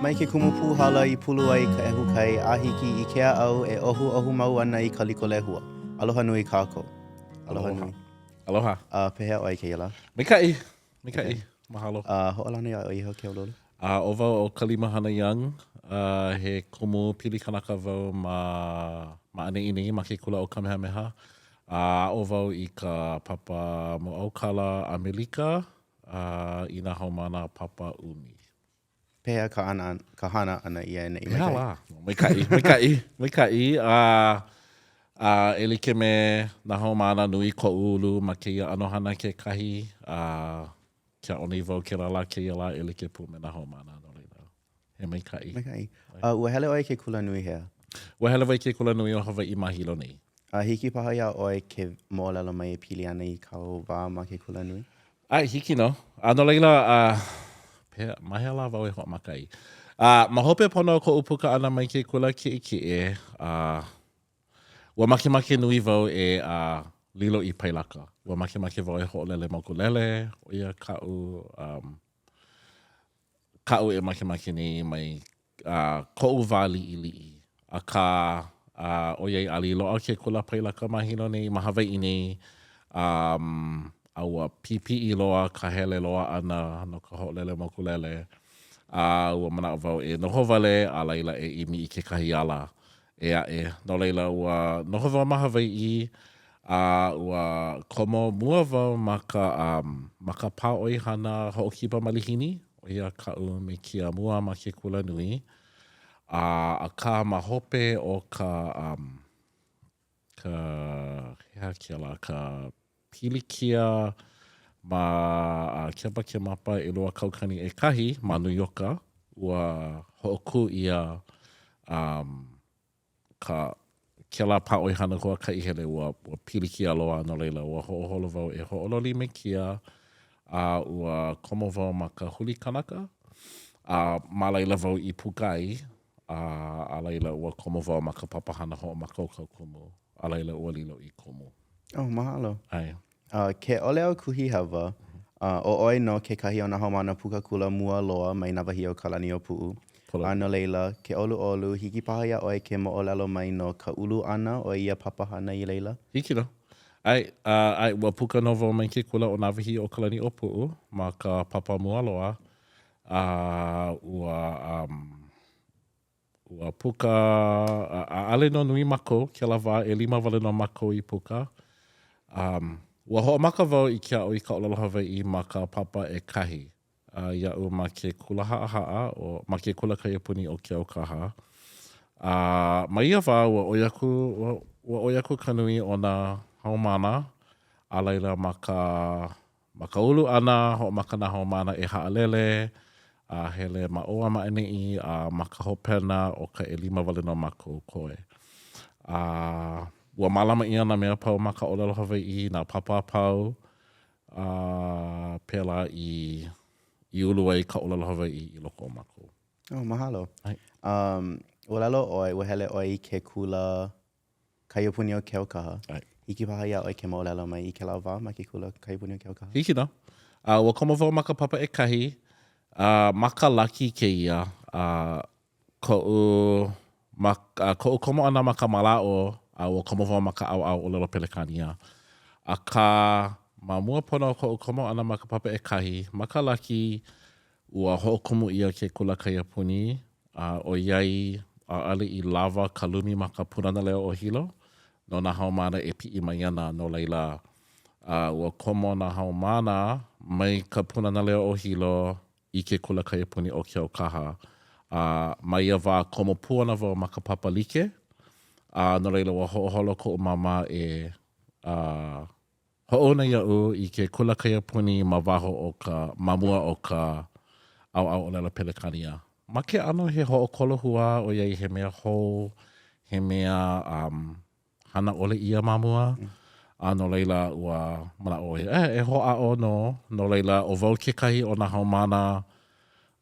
Mai ke kumu pūhala i pulu ai ka ʻehu kai a hiki i ke au e ʻohuʻohu mau ana i ka liko lehua. Aloha nui kākou. Aloha nui. Aloha. Uh, pehea ʻoe i kēia lā? Maikaʻi. Maikaʻi. Mahalo. Uh, hoʻolana iā ʻoe iho ke ʻoluʻolu. A ʻo wau ʻo Kalimahana Young, uh, he kumu pili kanaka wau ma, ma ʻaneʻi nei, ma ke kula ʻo Kamehameha. A aʻo wau i ka papa mōʻaukala ʻAmelika uh, i nā haumāna papa ʻumi. Pehea ka ʻana, ka hana ʻana i ʻaneʻi maikaʻi? Pehea lā? Maikaʻi, maikaʻi, maikaʻi. A, a e like me nā haumāna nui koʻu ulu ma kēia ʻano hana kekahi, a ke aʻo nei wau kēlā lā kēia lā e like pū me nā haumāna no laila, he maikaʻi. Maikaʻi. A ua hele ʻoe i ke kula nui hea? Ua hele wau i ke kula nui o Hawaiʻi ma Hilo nei. A hiki paha iā ʻoe ke moʻolelo mai e pili ana i kāu wā ma ke kula nui? ʻAe, hiki nō. A no laila, a, pehea, ma hea lā wau e hoʻomaka ai? A, ma hope pono o koʻu puka ʻana mai ke kula kiʻekiʻe, a, ua makemake nui wau e, a, lilo i pailaka. Ua makemake wau e hoʻolele mokulele, ʻo ia kaʻu, um, kaʻu e makemake nei mai a, koʻu wā liʻiliʻi. Akā, a, ʻoiai ʻaʻole i loaʻa ke kula pailaka ma Hilo nei, ma Hawaiʻi nei, um, a ua pipiʻi loa ka hele loa ʻana no ka hoʻolele mokulele, a ua manaʻo wau e noho wale a laila e ʻimi i kekahi ala ʻē aʻe. No laila, ua noho wau ma Hawaiʻi, a ua komo mua wau ma ka, um, ma ka pā ʻoihana hoʻokipa malihini, ʻo ia kaʻu mekia mua ma ke kula nui. A, akā, ma hope o ka, um, ka, he aha kēlā, ka pilikia ma Kepakemapa 2001 ma Nū Ioka, ua hoʻokū ʻia um, ka kēlā pāʻoihana huakaʻi hele ua, ua pilikia loa, no laila, ua hoʻoholo wau e hoʻololi mekia, a ua komo wau ma ka huli kanaka, a ma laila wau i puka ai, a, a laila ua komo wau ma ka papahana hoʻomākaukau kumu, a laila ua lilo i kumu. Oh, mahalo. ʻAe. Uh, ke ʻole au kuhi hewa, uh, ʻo ʻoe nō kekahi o nā haumāna puka kula mua loa mai Nāwahīokalaniʻōpuʻu. A no laila, ke ʻoluʻolu, hiki paha iā ʻoe ke moʻolelo mai no ka ulu ʻana o ia papahana i laila? Hiki nō. ʻAe, uh, ʻae, ua puka nō wau mai ke kula ʻo Nāwahīokalaniʻōpuʻu ma ka papa mua loa, a ua, um, Ua puka, ʻaʻole nō nui mākou, kēlā wā, ʻelima wale nō mākou i puka. Um, ua hoʻomaka wau i ke aʻo i ka ʻōlelo Hawaiʻi ma ka papa ʻekahi, uh, iaʻu ma ke kula haʻahaʻa, o, ma ke kula kaiapuni o Keaukaha. A ma ia wā, ua ʻoi aku, ua, ua ʻoi aku ka nui o nā haumāna, a laila ma ka Ma ka ulu ʻana, hoʻomaka nā haumāna e haʻalele, a hele ma ʻō a ma ʻaneʻi, a ma ka hopena o ka ʻelima wale nō mākou koe. A ua mālama ʻia nā mea a pau ma ka ʻōlelo Hawaiʻi, nā papa a pau, a pēlā i i ulu ai ka ʻōlelo Hawaiʻi i loko o mākou. Oh, mahalo. Um, ua ʻōlelo ʻoe, ua hele ʻoe i ke kula Kaiapuni o Keaukaha. ʻAe. Hiki paha iā ʻoe ke moʻolelo mai i kēlā wā ma ke kula Kaiapuni o Keaukaha? Hiki nō. A ua komo wau ma ka papa ʻekahi, a ma ka laki kēia, a koʻu, ma, a koʻu komo ʻana ma ka mālaaʻo, a ua komo wau ma ka ʻaoʻao ʻōlelo Pelekānia. Akā, ma mua pono o koʻu komo ʻana ma ka papa ʻekahi, ma ka laki, Ua hoʻokumu ʻia ke kula kaiapuni, a ʻoiai ʻaʻole i lawa ka lumi ma ka Pūnana Leo o Hilo no nā haumāna e piʻi mai ana, no laila, ua komo nā haumāna mai ka Pūnana Leo o Hilo i ke kula kaiapuni o Keaukaha. A ma ia wā, komo pū ana wau ma ka papa like, a no laila, ua hoʻoholo koʻu māmā e Hoʻouna iaʻu i ke kula kaiapuni ma waho o ka, ma mua o ka ʻaoʻao ʻōlelo Pelekānia. Ma ke ʻano he hoʻokolohua ʻoiai he mea hou, he mea um, hana ʻole ʻia ma mua, a no laila ua manaʻo ʻo ia, eh, e hoʻāʻo nō, no laila ʻo wau kekahi o nā haumāna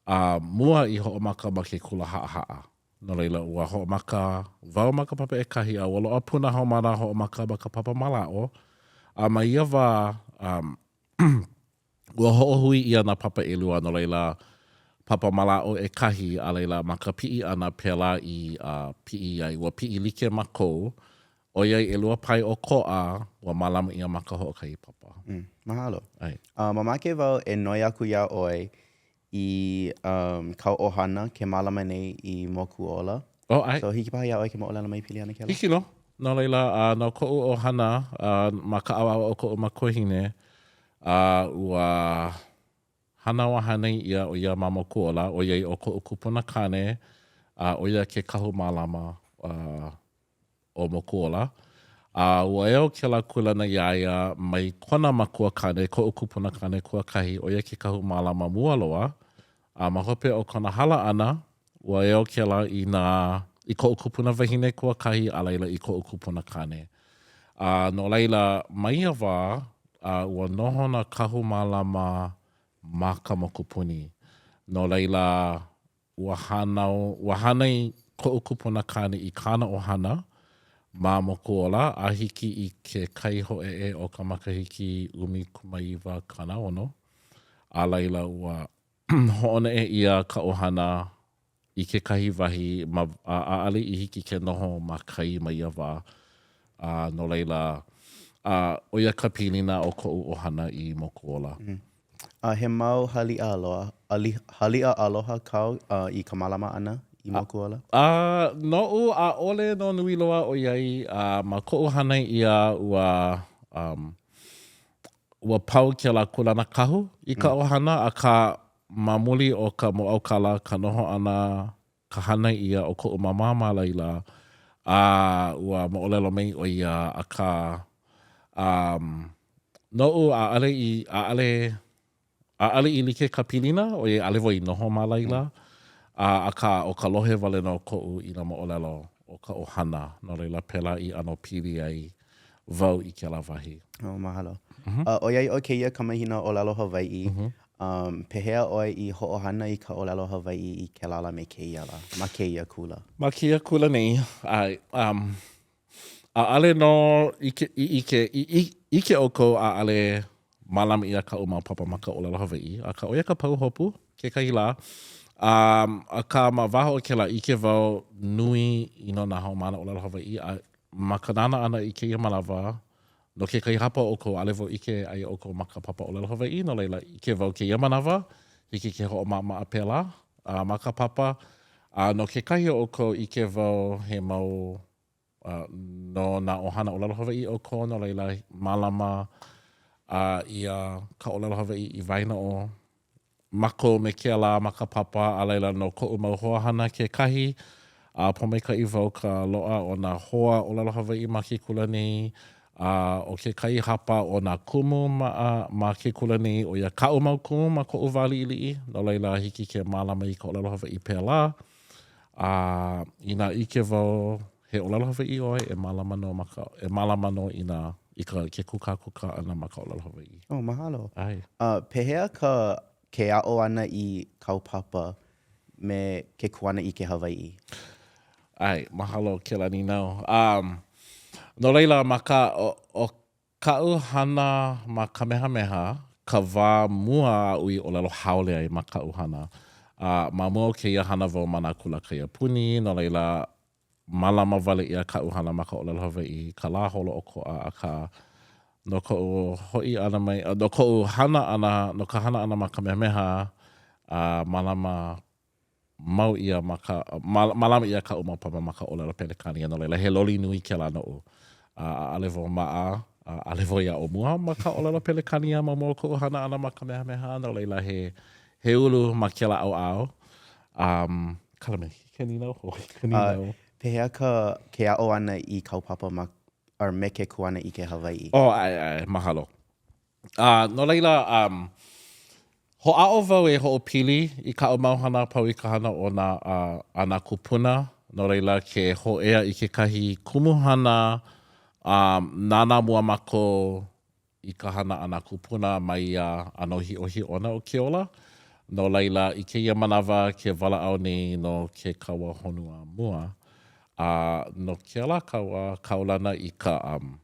a mua i hoʻomaka ma ke kula haʻahaʻa. No laila, ua hoʻomaka wau ma ka papa ʻekahi, a ua loaʻa pū nā haumāna hoʻomaka ma ka papa mālaaʻo. A ma ia wā, um, ua hoʻohui ʻia nā papa ʻelua, no laila, papa mālaaʻo ʻekahi, a laila, ma ka piʻi ʻana pēlā i uh, piʻi ai, ua piʻi like mākou, ʻoiai ʻelua pae ʻokoʻa, ua mālama ʻia ma ka hoʻokahi papa. Mm, mahalo. ʻAe. Uh, mamake wau e noi aku iā ʻoe i um, kāu ʻohana ke mālama nei i Mokuola. Oh, ʻae. So, hiki paha iā ʻoe ke moʻolelo mai pili ana kēlā? Hiki nō. No laila, uh, no koʻu ʻohana, uh, ma ka ʻaoʻao o koʻu makuahine, uh, ua hānau a hānai ʻia ʻo ia ma Mokuola, ʻoiai ʻo koʻu kupuna kāne, uh, ʻo ia ke kahu mālama uh, o Mokuola, a ua eo kēlā kūlana iā ia mai kona makua kāne, koʻu kupuna kāne kuakahi, ʻo ia ke kahu mālama mua loa, a ma hope o kona hala ʻana, ua eo kēlā i nā, i koʻu kupuna wahine kuakahi, a laila i koʻu kupuna kāne. A no laila, ma ia wā, a ua noho nā kahu mālama ma ka mokupuni. No laila, Ua hānau, ua hānai koʻu kupuna kāne i kāna ʻohana ma Mokuola a hiki i ke kai hoʻēʻe o ka makahiki 1960, a laila ua hoʻoneʻe ʻia ka ʻohana i kekahi wahi ma, a ʻaʻole i hiki ke noho ma kai ma ia wā, a no laila, a ʻo ia ka pilina o koʻu ʻohana i Mokuola. A he mau haliʻa aloha, haliʻa aloha kāu i ka mālama ʻana i Mokuola? A, noʻu, ʻaʻole nō nui loa ʻoiai, a ma koʻu hānai ʻia ua, um, ua pau kēlā kūlana kahu i ka ʻohana, akā ma muli o ka mōʻaukala, ka noho ʻana, ka hānai ʻia o koʻu māmā ma laila, a ua moʻolelo mai ʻo ia, akā, um, noʻu, ʻaʻole i, ʻaʻole, ʻaʻole i like ka pilina, ʻoiai ʻaʻole wau i noho ma laila, a, akā, ʻo ka lohe wale nō koʻu i nā moʻolelo o ka ʻohana, no laila, pēlā i ʻano pili ai wau i kēlā wahi. Oh, mahalo. A ʻoiai ʻo kēia ka mahina ʻōlelo Hawaiʻi, um, pehea ʻoe i hoʻohana i ka ʻōlelo Hawaiʻi i kēlā lā me kēia lā, ma kēia kula? Ma kēia kula nei, ʻae, um, ʻaʻole nō ʻike, i ʻike, i ʻike ʻoukou ʻaʻole mālama ʻia kaʻu mau papa ma ka ʻōlelo Hawaiʻi, akā ʻo ia ka pahuhopu kekahi lā. Um, akā ma waho o kēlā, ʻike wau nui ʻino nā haumāna ʻōlelo Hawaiʻi, a ma ka nānā ʻana i kēia manawa, no kekahi hapa o ʻoukou, ʻaʻole wau ʻike aia ʻoukou ma ka papa ʻōlelo Hawaiʻi, no laila, ʻike wau kēia manawa, hiki ke hoʻomaʻamaʻa pēlā a ma ka papa. A no kekahi o ʻoukou, ʻike wau he mau uh, no nā ʻohana ʻōlelo Hawaiʻi ʻoukou, no laila, mālama uh, ʻia ka ʻōlelo Hawaiʻi i waena o mākou me kēlā ma ka papa, a laila no koʻu mau hoa hana kekahi, a pōmaikaʻi wau ka loaʻa o nā hoa ʻōlelo Hawaiʻi ma ke kula nei, a ʻo kekahi hapa o nā kumu ma, ma ke kula nei, ʻo ia kaʻu mau kumu ma koʻu wā liʻiliʻi, no laila hiki ke mālama i ka ʻōlelo Hawaiʻi pēlā. A inā ʻike wau he ʻōlelo Hawaiʻi ʻoe, e mālama nō ma ka, e mālama nō i nā, i ka, ke kūkākūkā ʻana ma ka ʻōlelo Hawaiʻi. Oh, mahalo. ʻAe. Uh, pehea ka, ke aʻo ʻana i kāu papa me ke kuanaʻike Hawaiʻi? ʻAe, mahalo kēlā nīnau. Um, no laila, ma ka, ʻo, ʻo kaʻu hana ma Kamehameha, ka wā mua aʻu i ʻōlelo haole ai ma kaʻu hana. A ma mua o kēia hana wau ma nā kula kaiapuni, no laila, mālama wale ʻia kaʻu hana ma ka ʻōlelo Hawaiʻi, ka lā holoʻokoʻa, akā, no koʻu hoʻi ʻana mai, no koʻu hana ʻana, no ka hana ʻana ma Kamehameha, a mālama mau ʻia ma ka, mālama ʻia kaʻu mau papa ma ka ʻōlelo Pelekānia, no laila, he loli nui kēlā noʻu. A ʻaʻole wau maʻa, a ʻaʻole wau i aʻo mua ma ka ʻōlelo Pelekānia ma mua o koʻu hana ʻana ma Kamehameha, no laila, he, he ulu ma kēlā ʻaoʻao. Um, kala mai, ke nīnau hou, ke nīnau. Pehea ka, ke aʻo ʻana i kāu papa ma, or me ke kuanaʻike Hawaiʻi? Oh, ʻae, ʻae, mahalo. Uh, no laila, um, hoʻāʻo wau e hoʻopili i kaʻu mau hana a pau i ka hana o nā, uh, a nā kūpuna. No laila, ke hōʻea i kekahi kumuhana, um, nānā mua mākou i ka hana a nā kūpuna ma ia ʻano hiʻohiʻona o ke ola. No laila, i kēia manawa, ke walaʻau nei no ke kaua honua mua. A no kēlā kaua, kaulana i ka, um,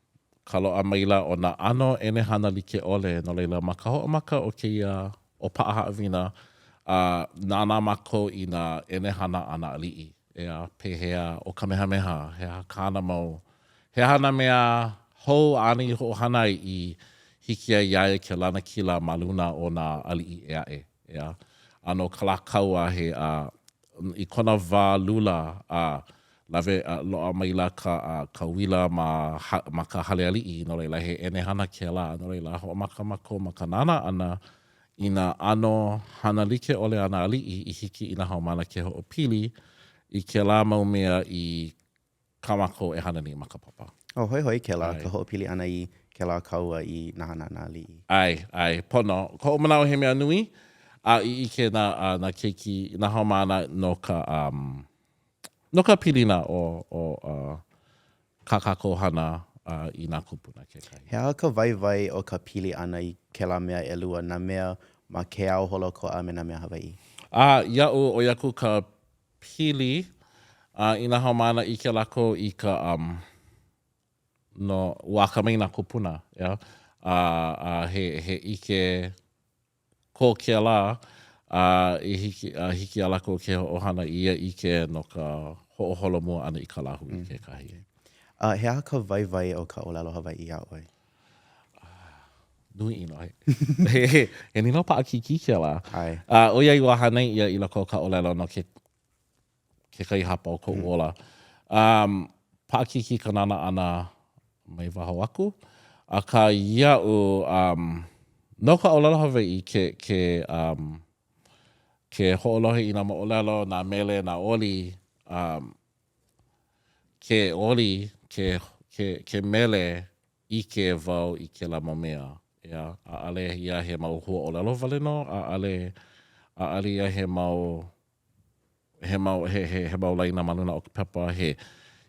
ka loaʻa maila o nā ʻano ʻenehana like ʻole, no laila, ma ka hoʻomaka o kēia ʻo Paʻa Haʻawina. A nānā mākou i nā ʻenehana a nā aliʻi, ʻeā, pehea ʻo Kamehameha, he aha kāna mau, he aha nā mea hou āna i hoʻohana ai i hiki ai iā ia ke lanakila ma luna o nā aliʻi ʻē aʻe, ʻeā. A no Kalākaua, he, a, i kona wā lula, a, lawe, a, loaʻa maila ka, a, ka uila ma, ma ka hale aliʻi, no laila, he ʻenehana kēlā, no laila, hoʻomaka mākou ma ka nānā ʻana i nā ʻano hana like ʻole a nā aliʻi i hiki i nā haumāna ke hoʻopili i kēlā mau mea i kā mākou e hana nei ma ka papa. Oh, hoihoi kēlā, ka hoʻopili ʻana i kēlā kaua i nā hana a nā aliʻi. ʻAe, ʻae, pono. Koʻu manaʻo he mea nui, a i ʻike nā, nā keiki, nā haumāna no ka, um, no ka pilina o, o, uh, kā kākou hana i nā kūpuna kekahi. He aha ka waiwai o ka pili ʻana i kēlā mea ʻelua, nā mea ma ke ao holoʻokoʻa a me nā mea Hawaiʻi? A iaʻu, ʻoi aku ka pili a i nā haumāna ʻike lākou i ka, um, no, ua akamai nā kūpuna, ʻeā, a, a he, he ʻike ko kēlā, a i hiki, a hiki iā lākou ke hoʻohana i ia ʻike no ka hoʻoholomua ʻana i ka lāhui mm. kekahi. A he aha ka waiwai o ka ʻōlelo Hawaiʻi iā ʻoe? Ah, nui ʻino. He, he, he nīnau paʻakikī kēlā. ʻAe. A ʻoiai ua hānai ʻia i loko o ka ʻōlelo no ke kekahi hapa o koʻu ola. Um, paʻakikī ka nānā ʻana mai waho aku, akā iaʻu, um, no ka ʻōlelo Hawaiʻi ke, ke, um, ke hoʻolohe i nā moʻolelo, nā mele, nā oli, um, ke oli, ke, ke, ke mele, ʻike wau i kēlā mau mea, ʻeā, ʻaʻole ia he mau huaʻōlelo wale nō, ʻaʻole, ʻaʻole ia he mau he mau, he, he, he mau laina ma luna o ka pepa, he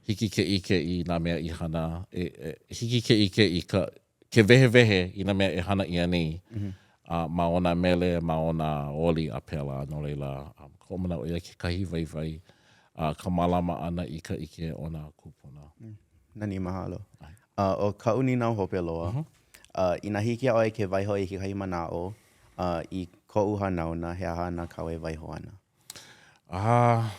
hiki ke ʻike i nā mea i hana, e, e, hiki ke ʻike i ka, ke wehewehe i nā mea e hana ʻia nei mm -hmm. uh, ma o nā mele, ma o nā oli a pēlā, no laila, um, koʻu manaʻo ʻo ia kekahi waiwai uh, ka mālama ʻana i ka ʻike o nā kūpuna. Mm. Nani, mahalo. Uh, ʻo kaʻu nīnau hope loa, mm -hmm. uh, inā hiki iā ʻoe ke waiho i kekahi manaʻo uh, i koʻu hanauna, he aha nā kāu e waiho ana? Ah,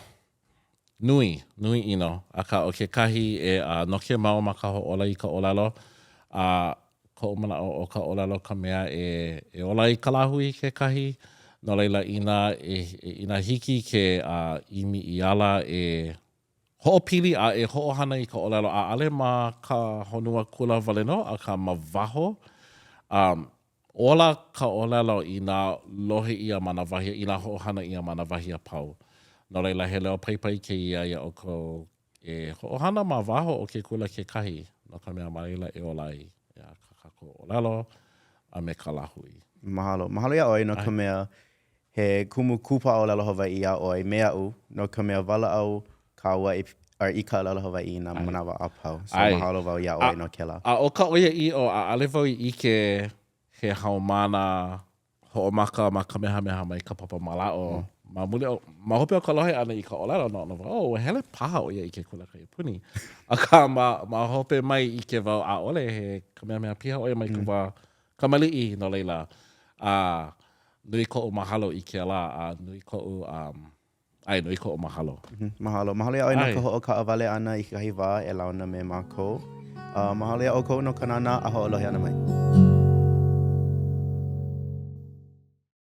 nui, nui ʻino. Akā, ʻo kekahi e uh, noke mau ma ka hoʻōla i ka ʻōlelo, a koʻu manaʻo ʻo ka ʻōlelo ka mea e, e ola ai ka lāhui kekahi. No laila, inā, e, inā hiki ke uh, ʻimi i ala e hoʻopili a e hoʻohana i ka ʻōlelo, ʻaʻole ma ka honua kula wale nō, akā ma waho, um, Ola ka ʻōlelo inā lohe ʻia ma nā wahi, inā hoʻohana ʻia ma nā wahi a pau. No laila, he leo paipai kēia iā ʻoukou e hoʻohana ma waho o ke kula kekahi, no ka mea ma laila e ola ai kā kākou ʻōlelo a me ka lāhui. Mahalo. Mahalo iā ʻoe no ka mea he kumu kūpaʻa ʻōlelo Hawaiʻi iā ʻoe me aʻu, no ka mea walaʻau kāua i, or i ka ʻōlelo Hawaiʻi i nā manawa a pau. So ʻAe. mahalo wau iā ʻoe no kēlā. A ʻo ka ʻoiaʻiʻo, ʻaʻole wau i ʻike he haumāna hoʻomaka ma Kamehameha mai ka papa mālaaʻo. Ma muli o, ma hope o ka lohe ʻana i ka ʻōlelo, noʻonoʻo wau, oh, ua hele paha ʻo ia i ke kula kaiapuni. Akā, ma, ma hope mai ʻike wau, ʻaʻole he Kamehameha piha ʻo ia mai ka wā kamaliʻi, no laila, a nui koʻu mahalo i kēlā, a nui koʻu, um, ʻae, nui koʻu mahalo. Mahalo. Mahalo iā ʻoe no ka hoʻokaʻawale ʻana i kekahi wā e launa me mākou. Uh, mahalo iā ʻoukou no ka nānā a hoʻolohe ʻana mai.